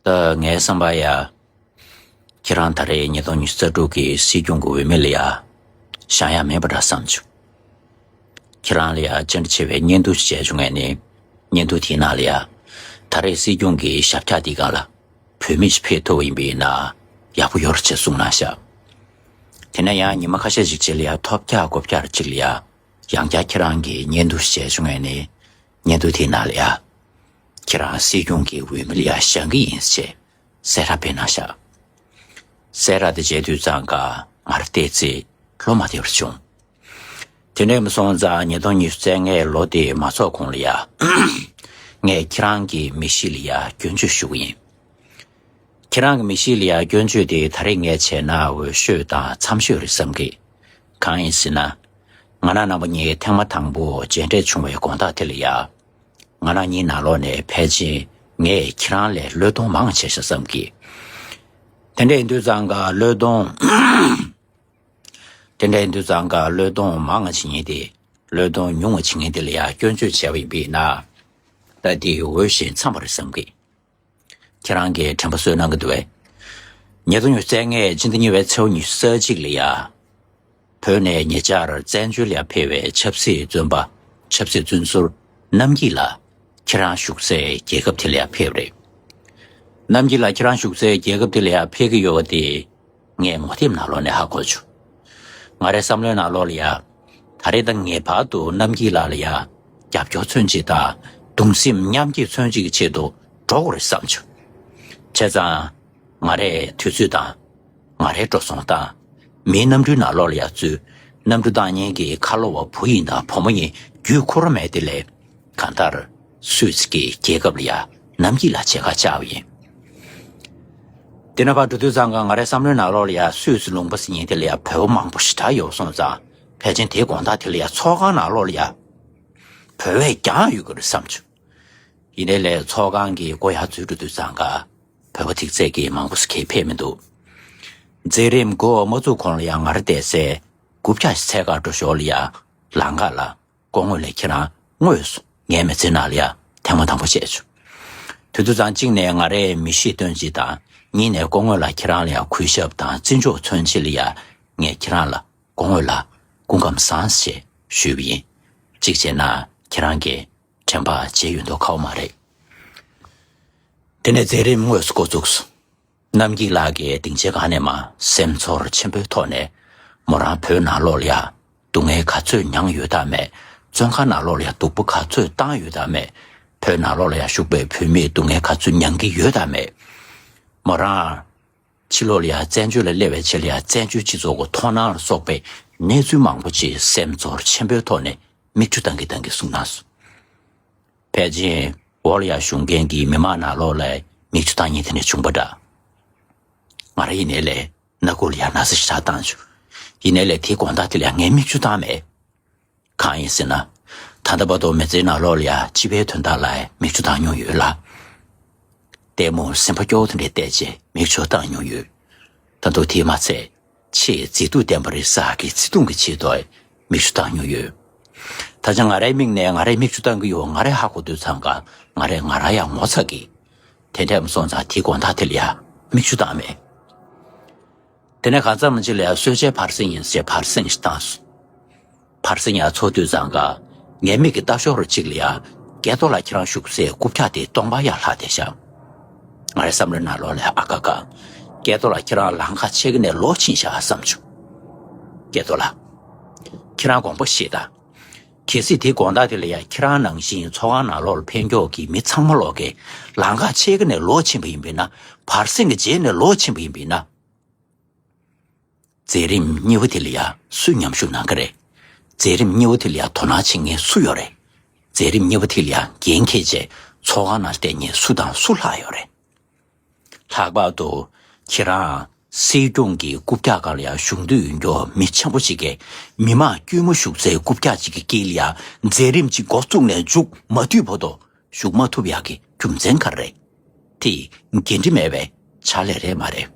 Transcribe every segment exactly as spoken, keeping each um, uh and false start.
ད་ངའི་བསམ་པར་ཡ། ཁྱེད་རང་ད་རེས་ཉིས་སྟོང་ཉི་ཤུ་རྩ་དྲུག་གི་སྲིད་སྐྱོང་གི་འོས་མི་ལ་ཡ། བཞེངས་ཡ་མེད་པ་འདྲ་བསམ་བྱུང་། ཁྱེད་རང་ལ་ཡ་བཅར་འདྲི་བྱས་པའི་བརྙན་ཐུང་ཞིག་བྱས་བྱུང་ངས་ནི། བརྙན་ཐུང་དེའི་ནང་ལ་ཡ། ད་རེས་སྲིད་སྐྱོང་གི་ཞབས་བཀྱག་འདིའི་སྒང་ལ། བུད་མེད་ཞིག་ཕེབས་ཐུབ་པ་ཡིན་པས་ན། ཡག་པོ་ཡོད་རེད་ཅེས་གསུངས་གནང་ཤག། དེ་ནས་ཡང་ཉི་མ་ཁ་ཤས་ཤིག་རྗེས་ལ་ཡ་ཐོལ་རྒྱག་རྐུབ་བཀྱག་ཅིག་ལ་ཡ། ཡང་བསྐྱར་ཁྱེད་རང་གིས་བརྙན་ཐུང་ཞིག་བྱས་བྱུང་ངས་ནི། བརྙན་ཐུང་དེའི་ནང་ལ་ཡ། ཁྱེད་རང་སྲིད་སྐྱོང་གི་འོས་མི་ལ་ཡ་བཞེངས་ཀྱི་ཡིན་ཅེས་གསལ་བསྒྲགས་སྤེལ་གནང་ཤག། གསལ་བསྒྲགས་དེ་མཇལ་དུས་ཙང་ཀ་ང་རང་བལྟས་ཚེ་བློ་མ་བདེ་བར་བྱུང་། དེ་འདྲ་མ་སོང་ཙང་ཉིས་སྟོང་ཉི་ཤུ་རྩ་ལྔའི་ལོ་དེ་མ་རྫོགས་གོང་ལ་ཡ། ངས་ཁྱེད་རང་གི་མི་གཤིས་ལ་ཡ་སྐྱོན་བརྗོད་ཞུ་གི་ཡིན། ཁྱེད་རང་གི་མི་གཤིས་ལ་ཡ་སྐྱོན་བརྗོད་དེ་ད་རེས་ངས་བྱས་ན་འོས་ཤོས་དང་འཚམས་ཤོས་རེད་བསམ་གི། གང་ཡིན་ཟེར་ན། ང་རང་རྣམ་པ་གཉིས་ཐེངས་མ་དང་པོ་མཇལ་འཕྲད་བྱུང་བའི་དགོང་དག་དེ་ལ་ཡ། ང་རང་གཉིས་ནང་ལོགས་ནས་ཕལ་ཆེར་ངས་ཁྱེད་རང་ལས་བློས་གཏོང་མང་བ་བྱས་ཤག་བསམ་གི། དེ་འདྲ་ཡིན་དུས་ཙང་ཀ་བློས་གཏོང་། དེ་འདྲ་ཡིན་དུས་ཙང་ཀ་བློས་གཏོང་མང་བ་བྱེད་མཁན་དེ། བློས་གཏོང་ཉུང་བ་བྱེད་མཁན་དེ་ལ་ཡ་སྐྱོན་བརྗོད་བྱས་པ་ཡིན་པས་ན། ད་དེ་འོས་ཤིང་འཚམས་པ་རེད་བསམ་གི། ཁྱེད་རང་གིས་དྲན་པ་གསོས་གནང་གི་འདུག་བས། ཉིས་སྟོང་ཉི་ཤུ་རྩ་ལྔའི་སྤྱི་ཟླ་གཉིས་པའི་ཚེས་པ་ཉི་ཤུ་རྩ་གཅིག་ལ་ཡ། བོད་ནས་ཉེ་ཆར་བཙན་བྱོལ་ལ་ཡ་ཕེབས་པའི་ཆབ་སྲིད་བཙོན་པ། ཆབ་སྲིད་བཙོན་ཟུར་རྣམ་སྐྱིད་ལགས་ཁྱེད་རང་བཞུགས་སའི་རྒྱལ་ཁབ་དེ་ལ་ཡ་ཕེབས་རེད། རྣམ་སྐྱིད་ལགས་ཁྱེད་རང་བཞུགས་སའི་རྒྱལ་ཁབ་དེ་ལ་ཡ་ཕེབས་ཀྱི་ཡོད་པ་དེ། ངས་ངོ་དེབ་ནང་ལོགས་ནས་ཧ་གོ་བྱུང་། ང་རའི་བསམ་བློའི་ནང་ལོགས་ལ་ཡ། ད་རེས་ད་ངེས་པར་དུ་རྣམ་སྐྱིད་ལགས་ལ་ཡ། རྒྱབ་སྐྱོར་མཚོན་བྱེད་དང་། གདུང་སེམས་མཉམ་སྐྱེད་མཚོན་བྱེད་ཀྱི་ཆེད་དུ་འགྲོ་དགོས་རེད་བསམ་བྱུང་། བྱས་ཙང་། ང་རའི་དུས་ཚོད་དང་། ང་རའི་འགྲོ་སོང་དང་། མིའི་གནམ་གྲུའི་ནང་ལོགས་ལ་ཡ་འཛུལ། གནམ་གྲུ་བཏང་མཁན་གྱི་ཁ་ལོ་བ་བུ་ཡིན་དང་བུ་མོ་ཡིན་རྒྱུས་ཁོ་རང་མེད་དེ་ལས། གང་ལྟར་སུད་སི་གི་རྒྱལ་ཁབ་ལ་ཡ་རྣམ་སྐྱིད་ལགས་མཇལ་ཁ་བཅར་བ་ཡིན། དེ་ནས་ཕར་འགྲོ་དུས་ཙང་ཀ་ང་རའི་བསམ་བློའི་ནང་ལོགས་ལ་ཡ་སུད་སི་ལུང་པ་ཟེར་མཁན་དེ་ལ་ཡ་བོད་པ་མང་པོ་ཞེ་དྲག་ཡོད་སོང་ཙང་ཕལ་ཆེར་དེའི་དགོང་དག་དེ་ལ་ཡ་ཚོགས་ཁང་ནང་ལོགས་ལ་ཡ་བོད་པ་རྐྱང་ཡོད་ཀྱི་རེད་བསམ་བྱུང་། ཡིན་ནའི་ལས་ཚོགས་ཁང་གི་སྒོ་ཡར་འཛུལ་འགྲོ་དུས་ཙང་ཀ་བོད་པ་ཐིག་ཚད་ཀྱིས་མང་པོ་ཞིག་གིས་ཕེབས་མི་འདུག། མཛད་རིམ་འགོ་མ་བཙུགས་གོང་ལ་ཡ་ང་རང་བསྡད་སའི་རྐུབ་བཀྱག་ཞིག་འཚོལ་གར་འགྲོ་ཞོར་ལ་ཡ་ལམ་ཁ་ལ། སྐུ་ངོ་ལགས་ཁྱེད་རང་དངོས་སུ་ངའི་མི་ཚེའི་ནང་ལ་ཡ་ཐེངས་མ་དང་པོ་བྱས་བྱུང་། དུས་ཚོད་ཙང་གཅིག་ནས་ང་རའི་མི་གཤིས་སྟོན་བྱེད་དང་། གཉིས་ནས་སྐུ་ངོ་ལགས་ཁྱེད་རང་ལ་ཡ་གུས་ཞབས་དང་བརྩི་འཇོག་མཚོན་ཆེད་ལ་ཡ་ངས་ཁྱེད་རང་ལ་སྐུ་ངོ་ལགས་སྐུ་ཁམས་བཟང་ཞེས་ཞུས་པ་ཡིན། གཅིག་བྱས་ན་ཁྱེད་རང་གིས་དྲན་པ་བརྗེད་ཡོད་མདོག་ཁ་པོ་མ་རེད། དེ་ནས་མཛད་རིམ་དངོས་སུ་འགོ་བཙུགས་སོང་། རྣམ་སྐྱིད་ལགས་ཀྱིས་སྡིངས་ཆའི་སྒང་ནས་མར་སེམས་ཚོར་ཆེན་པོའི་ཐོག་ནས་མོ་རང་བོད་ནང་ལོགས་ལ་ཡ་སྡུག་བསྔལ་ག་ཚོད་མྱངས་ཡོད་དམ་མེད། བཙོན་ཁང་ནང་ལོགས་ལ་ཡ་སྡུག་པོ་ག་ཚོད་བཏང་ཡོད་དམ་མེད། བོད་ནང་ལོགས་ལ་ཡ་བཞུགས་པའི་བོད་མིས་སྡུག་བསྔལ་ག་ཚོད་མྱངས་ཀྱི་ཡོད་དམ་མེད། མོ་རང་ཕྱི་ལོགས་ལ་ཡ་བཙན་བྱོལ་ལ་སླེབས་པའི་ཆེད་ལ་ཡ་བཙན་བྱོལ་སྤྱི་ཚོགས་ཀྱི་མཐོང་སྣང་ལ་སོགས་པའི་གནས་ཚུལ་མང་པོ་ཅིག་སེམས་ཚོར་ཆེན་པོའི་ཐོག་ནས་མིག་ཆུ་བཏང་གིན་བཏང་གིན་གསུངས་གནང་སོང་། ཕལ་ཆེར་འོག་ལ་ཡ་བཞུགས་མཁན་གྱི་མི་མང་ནང་ལོགས་ལ་མིག་ཆུ་བཏང་མཁན་དེ་འདྲ་བྱུང་བ་འདྲ། ང་རང་ཡིན་ནའི་ལས་སྣ་ཁུག་ལ་ཡ་ན་ཚ་ཞེ་དྲག་བཏང་བྱུང་། ཡིན་ནའི་ལས་དེའི་དགོང་དག་དེ་ལ་ཡ་ངས་མིག་ཆུ་བཏང་མེད། གང་ཡིན་ཟེར་ན། ད་ལྟ་བར་དུ་མི་ཚེའི་ནང་ལོགས་ལ་ཡ་སྤྱི་པའི་དོན་དག་ལ་མིག་ཆུ་བཏང་མྱོང་ཡོད་ལ། ལྟད་མོ་སེམས་པ་སྐྱོ་བོ་དེ་འདྲ་བལྟས་རྗེས་མིག་ཆུ་བཏང་མྱོང་ཡོད། ད་དུང་དེས་མ་ཚད། ཆེས་མཛེས་སྡུག་ལྡན་པ་རེད་ཟེར་གི་བརྩེ་དུང་གི་ཆེད་དུ་མིག་ཆུ་བཏང་མྱོང་ཡོད། ད་ཆ་ང་རའི་མིག་ནས་ང་རས་མིག་ཆུ་བཏང་གི་ཡོད་ང་རས་ཧ་གོ་དུས་ཙང་ཀ་ང་རས་ང་རང་ཡང་ངོ་ཚ་གི། དེ་འདྲ་མ་སོང་ཙང་དེའི་དགོང་དག་དེ་ལ་ཡ་མིག་ཆུ་བཏང་མེད། དེ་ནས་གང་ཙམ་ཅིག་ལ་ཡ་གསོལ་ཇའི་བར་གསེང་ཡིན་ཟེར་བར་གསེང་ཞིག་བཏང་སོང་། བར་གསེང་ཡར་འཚོགས་དུས་ཙང་ཀ་ངའི་མིག་གི་ལྟ་ཞོར་གཅིག་ལ་ཡ་སྐལ་རྡོར་ལགས་ཁྱེད་རང་བཞུགས་སའི་རྐུབ་བཀྱག་དེ་སྟོང་པ་ཡར་ལྷག་བསྡད་ཤག། ང་རའི་བསམ་བློའི་ནང་ལོགས་ལ་ཨ་ཀ་ཀ། སྐལ་རྡོར་ལགས་ཁྱེད་རང་ལམ་ཁ་ཕྱེད་ཀ་ནས་ལོག་ཕྱིན་ཤག་བསམ་བྱུང་། སྐལ་རྡོར་ལགས། ཁྱེད་རང་དགོངས་པ་བཞེས་དང་། གལ་སྲིད་དེ་དགོང་དག་དེ་ལ་ཡ་ཁྱེད་རང་ནང་བཞིན་ཚོགས་ཁང་ནང་ལོགས་ལ་ཕེབས་མཁན་གྱི་མི་ཚང་མ་ལོག་གིས་ལམ་ཁ་ཕྱེད་ཀ་ནས་ལོག་ཕྱིན་པ་ཡིན་པས་ན། བར་གསེང་གི་རྗེས་ནས་ལོག་ཕྱིན་པ་ཡིན་པས་ན། མཛད་རིམ་གཉིས་པ་དེ་ལ་ཡ་སུས་མཉམ་ཞུགས་གནང་གི་རེད། མཛད་རིམ་གཉིས་པ་དེ་ལ་ཡ་དོ་སྣང་བྱེད་མཁན་སུ་ཡོད་རེད། མཛད་རིམ་གཉིས་པ་དེ་ལ་ཡ་འགན་འཁྱེར་བྱས་ཚོགས་ཁང་ནང་བསྡད་མཁན་སུ་དང་སུ་ལྷག་ཡོད་རེད། ལྷག་པར་དུ་ཁྱེད་རང་སྲིད་སྐྱོང་གི་རྐུབ་བཀྱག་སྒང་ལ་ཡ་བཞུགས་འདོད་ཡོད་མཁན་མི་ཆེན་པོ་ཞིག་གིས་མི་མང་དཀྱུས་མ་བཞུགས་སའི་རྐུབ་བཀྱག་ཅིག་གི་དཀྱིལ་ལ་ཡ་མཛད་རིམ་ཅིག་འགོ་བཙུགས་ནས་མཇུག་མ་བསྡུས་བར་དུ་བཞུགས་མ་ཐུབ་ཡག་གི་རྒྱུ་མཚན་ག་རེ་རེད། དེ་འགན་འཁྲི་མེད་པའི་ཕྱག་ལས་རེད་མ་རེད།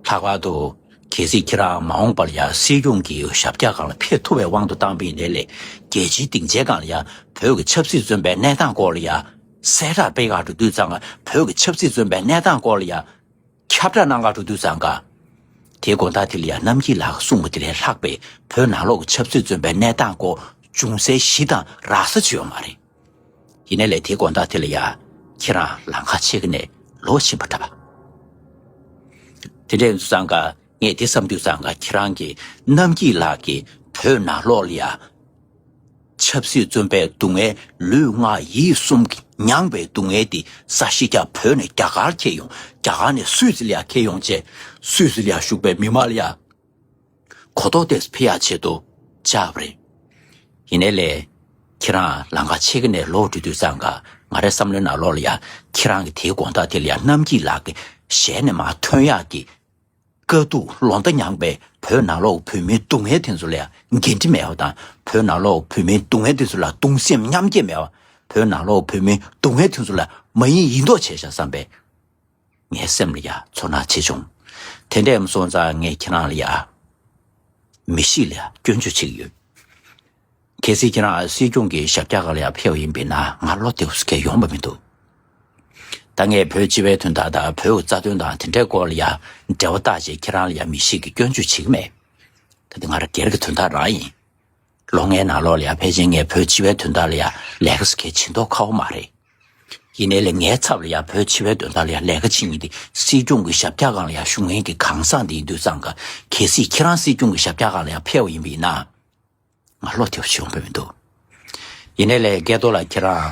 ལྷག་པར་དུ་གལ་སྲིད་ཁྱེད་རང་མ་འོངས་པར་ཡ་སྲིད་སྐྱོང་གི་ཞབས་བཀྱག་སྒང་ལ་ཕེབས་ཐུབ་པའི་དབང་དུ་བཏང་པ་ཡིན་ནའི་ལས་རྒྱལ་སྤྱིའི་སྡིངས་ཆའི་སྒང་ལ་ཡ་བོད་ཀྱི་ཆབ་སྲིད་བཙོན་པའི་གནས་སྟངས་སྐོར་ལ་ཡ་ གསལ་བསྒྲགས་སྤེལ་ག་འགྲོ་དུས་ཙང་ཀ་བོད་ཀྱི་ཆབ་སྲིད་བཙོན་པའི་གནས་སྟངས་སྐོར་ལ་ཡ་ཁྱབ་བསྒྲགས་གནང་ག་འགྲོ་དུས་ཙང་ཀ་དེའི་དགོང་དག་དེ་ལ་ཡ་རྣམ་སྐྱིད་ལགས་གསུངས་པ་དེ་ལས་ལྷག་པའི་བོད་ནང་ལོགས་ཀྱི་ཆབ་སྲིད་བཙོན་པའི་གནས་སྟངས་སྐོར་ཅུང་ཟད་ཞིབ་དང་རགས་ས་ཅིག་ཡོད་མ་རེད། ཡིན་ནའི་ལས་དེའི་དགོང་དག་དེ་ལ་ཡ་ཁྱེད་རང་ལམ་ཁ་ཕྱེད་ཀ་ནས་ལོག་ཕྱིན་པ་འདྲ། དེ་འདྲ་ཡིན་དུས་ཙང་ཀ་ངས་དེ་བསམ་དུས་ཙང་ཀ་ཁྱེད་རང་གི་རྣམ་སྐྱིད་ལགས་ཀྱིས་བོད་ནང་ལོགས་ལ་ཡ་ཆབ་སྲིད་བཙོན་པའི་སྡུག་བསྔལ་ལུས་ངག་ཡིད་གསུམ་གྱི་མྱངས་པའི་སྡུག་བསྔལ་དེ་ས་གཞི་རྒྱ་བོད་ནས་རྒྱ་གར་འཁྱེར་ཡོང་། རྒྱ་གར་ནས་སུད་སི་ལ་ཡ་འཁྱེར་ཡོང་བྱས་སུད་སི་ལ་ཡ་བཞུགས་པའི་མི་མང་ལ་ཡ་གོ་རྟོགས་དེ་འཕེལ་ཡག་ཆེད་དུ་བཅར་བ་རེད། ཡིན་ནའི་ལས་ཁྱེད་རང་ལམ་ཁ་ཕྱེད་ཀ་ནས་ལོག་འགྲོ་དུས་ཙང་ཀ་ང་རའི་བསམ་བློའི་ནང་ལོགས་ལ་ཡ་ཁྱེད་རང་གི་དེའི་དགོང་དག་དེ་ལ་ཡ་རྣམ་སྐྱིད་ལགས་ཀྱི་ཞལ་ནས་མར་ཐོན་ཡག་གི་དཀའ་སྡུག་ལོ་ཟླ་མྱངས་པའི་བོད་ནང་ལོགས་བོད་མིའི་སྡུག་བསྔལ་དེ་ཚོ་ལ་ཡ་འགན་འཁྲི་མེད་པ་དང་། བོད་ནང་ལོགས་བོད་མིའི་སྡུག་བསྔལ་དེ་ཚོ་ལ་གདུང་སེམས་མཉམ་སྐྱེད་མེད་པ། བོད་ནང་ལོགས་བོད་མིའི་སྡུག་བསྔལ་དེ་ཚོ་ལ་མ་ཡིན་ཡིན་མདོག་བྱས་ཤག་བསམ་པའི་ངའི་སེམས་ལ་ཡ་ཚོར་སྣང་ཆེ་བྱུང་། དེ་འདྲ་ཡིན་སོང་ཙང་ངས་ཁྱེད་རང་ལ་ཡ་མི་གཤིས་ལ་ཡ་སྐྱོན་བརྗོད་བྱེད་ཀྱི་ཡོད། གལ་སྲིད་ཁྱེད་རང་སྲིད་སྐྱོང་གི་ཞབས་བཀྱག་སྒང་ལ་ཡ་ཕེབས་པ་ཡིན་པས་ན་ང་བློ་བདེ་པོ་ཞིག་ཡོང་བ་མི་འདུག་ད་ངས་བོད་སྤྱི་པའི་དོན་དག་དང་བོད་ཀྱི་རྩ་དོན་དང་དེ་འདྲའི་སྐོར་ལ་ཡ་འབྲེལ་བ་བཏགས་བྱས་ཁྱེད་རང་ལ་ཡ་མི་གཤིས་ཀྱི་སྐྱོན་བརྗོད་བྱེད་ཀྱི་མེད། ད་དེ་ང་རང་སྒེར་གྱི་དོན་དག་རང་ཡིན། ལོ་ལྔའི་ནང་ལོགས་ལ་ཡ་ཕལ་ཆེར་ངས་བོད་སྤྱི་པའི་དོན་དག་ལ་ཡ་ལས་ཀ་ཟེར་མཁན་བྱེད་མདོག་ཁ་པོ་མ་རེད། ཡིན་ནའི་ལས་ངའི་ཚབ་ལ་ཡ་བོད་སྤྱི་པའི་དོན་དག་ལ་ཡ་ལས་ཀ་བྱེད་མཁན་དེ་སྲིད་སྐྱོང་གི་ཞབས་བཀྱག་སྒང་ལ་ཡ་བཞུགས་མཁན་གྱི་གང་ཟག་དེ་ཡིན་དུས་ཙང་ཀ་གལ་སྲིད་ཁྱེད་རང་སྲིད་སྐྱོང་གི་ཞབས་བཀྱག་སྒང་ལ་ཡ་ཕེབས་པ་ཡིན་པ་ཡིན་ན་ང་བློ་བདེ་པོ་ཞིག་ཡོང་བ་མི་འདུག་ཡིན་ནའི་ལས་སྐལ་རྡོར་ལགས་ཁྱེད་རང་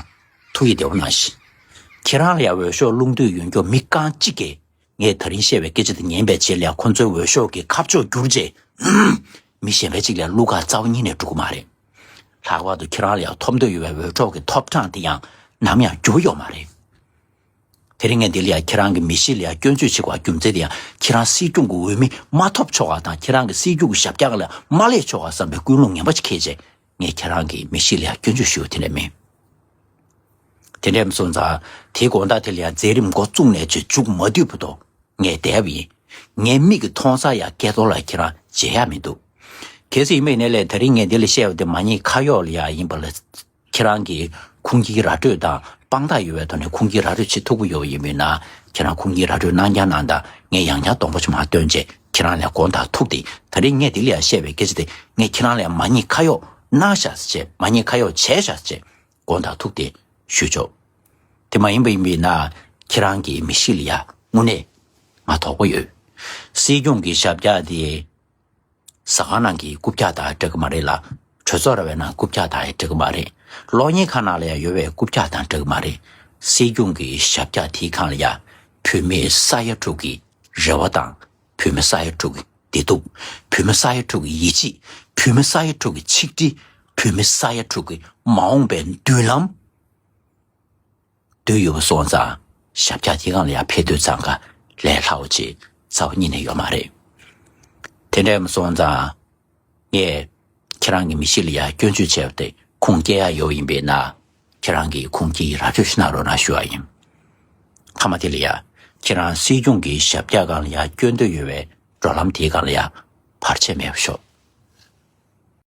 ཐུགས་ཡིད་བདེ་པོ་གནང་ཞིག་ཁྱེད་རང་ལ་ཡ་འོས་ཤོག་སློང་འདོད་ཡོད་མཁན་མི་རྐང་གཅིག་གིས་ངས་ད་རིང་བཤད་པའི་སྐད་ཆ་དེ་ཉན་པའི་རྗེས་ལ་ཁོ་ཚོའི་འོས་ཤོག་གི་ཁ་ཕྱོགས་བསྒྱུར་རྗེས། མི་གཞན་པ་གཅིག་ལ་བླུག་ག་རྩ་བ་ཉིད་ནས་འགྲོ་གི་མ་རེད། ལྷག་པར་དུ་ཁྱེད་རང་ལ་ཡང་ཐོབ་འདོད་ཡོད་པའི་འོས་གྲོགས་ཀྱི་ཐོབ་གྲངས་དེ་ཡང་ནམ་ཡང་འགྱུར་ཡོད་མ་རེད། དེ་རིང་ངས་འདི་ལ་ཡང་ཁྱེད་རང་གི་མི་གཤིས་ལ་ཡང་སྐྱོན་བརྗོད་བྱེད་དགོས་པ་རྒྱུ་མཚན་དེ་ཡང་ཁྱེད་རང་སྲིད་སྐྱོང་གི་འོས་མི་མ་ཐོབ་ཆོག་ག་དང་ཁྱེད་རང་གི་སྲིད་སྐྱོང་གི་ཞབས་བཀྱག་ལ་མ་སླེབས་ཆོག་ག་བསམ་པའི་ཀུན་སློང་ངན་པ་ཞིག་འཁྱེར་བྱས་ངས་ཁྱེད་རང་གི་མི་གཤིས་ལ་ཡང་སྐྱོན་བརྗོད་ཞུ་དེ་འདྲ་མིན། དེ་འདྲ་མིན་སོང་ཙང་དེའི་དགོང་དག་དེ་ལ་ཡང་མཛད་རིམ་འགོ་བཙུགས་ནས་ཅིག་མཇུག་མ་བསྡུས་བར་དུ་ངས་བསྡད་པ་ཡིན། ངའི་མིག་གིས་མཐོང་ས་ཡང་སྐལ་རྡོར་ལགས་ཁྱེད་རང་མཇལ་ཡག་མི་འདུག་གལ་སྲིད་ཡིན་པ་ཡིན་ན་ལས་ད་རིང་ངས་འདི་ལ་བཤད་པ་དེ་མ་ཉེས་ཁ་གཡོགས་ལ་ཡང་ཡིན་པ་ལ་ཁྱེད་རང་གི་ཁུངས་སྐྱེལ་ར་སྤྲོད་དང་དཔང་རྟགས་ཡོད་པའི་ཐོག་ནས་ཁུངས་སྐྱེལ་ར་སྤྲོད་བྱེད་ཐུབ་ཀྱི་ཡོད་པ་ཡིན་པ་ཡིན་ན་ཁྱེད་རང་ཁུངས་སྐྱེལ་ར་སྤྲོད་གནང་རྐྱང་གནང་དང་ངས་ཡང་བསྐྱར་གདོང་པ་ཆུང་མ་སྟོན་བྱས་ཁྱེད་རང་ལ་དགོངས་དག་ཐུག་སྟེ་ད་རིང་ངས་འདི་ལ་ཡང་བཤད་པའི་སྐད་ཆ་དེ་ངས་ཁྱེད་རང་ལ་མ་ཉེས་ཁ་གཡོགས་གནང་ཤག་ཟེར་བྱས་མ་ཉེས་ཁ་གཡོགས་བྱས་ཤག་ཟེར་བྱས་དགོངས་དག་ཐུག་སྟེ་ཞུས་ཆོག་དེ་མ་ཡིན་པ་ཡིན་པ་ཡིན་ན་ཁྱེད་རང་གི་མི་གཤིས་ལ་ཡང་དངོས་གནས་ང་དོགས་པ་ཡོད། སྲིད་སྐྱོང་གི་ཞབས་བཀྱག་དེ་ཟ་ཁང་ནང་གི་རྐུབ་བཀྱག་དང་འདྲ་གི་མ་རེད་ལ། གྲོས་ཚོགས་ར་བའི་ནང་རྐུབ་བཀྱག་དང་འདྲ་གི་མ་རེད། གློག་བརྙན་ཁང་ནང་ལ་ཡང་ཡོད་པའི་རྐུབ་བཀྱག་དང་འདྲ་གི་མ་རེད། སྲིད་སྐྱོང་གི་ཞབས་བཀྱག་དེའི་སྒང་ལ་ཡང་བོད་མི་ས་ཡ་དྲུག་གི་རེ་བ་དང་། བོད་མི་ས་ཡ་དྲུག་གི་བདེ་སྡུག་བོད་མི་ས་ཡ་དྲུག་གི་ཡིད་ཆེས། བོད་མི་ས་ཡ་དྲུག་གི་ཆིག་སྒྲིལ། བོད་མི་ས་ཡ་དྲུག་གི་མ་འོངས་པའི་མདུན་ལམ། འདོད་ཡོད་པ་སོང་ཙང་ཞབས་བཀྱག་དེ་སྒང་ལ་ཡང་ཕེབས་དུས་ཙང་ཀ་ལས་སླ་བོ་ཅིག་རྩ་བ་ཉིད་ནས་ཡོད་མ་རེད། དེ་འདྲ་ཡིན་པ་སོང་ཙང་ངས་ཁྱེད་རང་གི་མི་གཤིས་ལ་ཡང་སྐྱོན་བརྗོད་བྱས་པ་དེ་ཁུངས་སྐྱེལ་ཡག་ཡོད་པ་ཡིན་པས་ན་ཁྱེད་རང་གིས་ཁུངས་སྐྱེལ་ར་སྤྲོད་ཞིག་གནང་རོགས་གནང་ཞུ་བ་ཡིན། མཐའ་མ་དེ་ལ་ཡང་ཁྱེད་རང་སྲིད་སྐྱོང་གི་ཞབས་བཀྱག་སྒང་ལ་ཡང་སྐྱོན་འདོད་ཡོད་པའི་འགྲོ་ལམ་དེའི་སྒང་ལ་ཡང་བར་ཆད་མེད་པ་ཤོག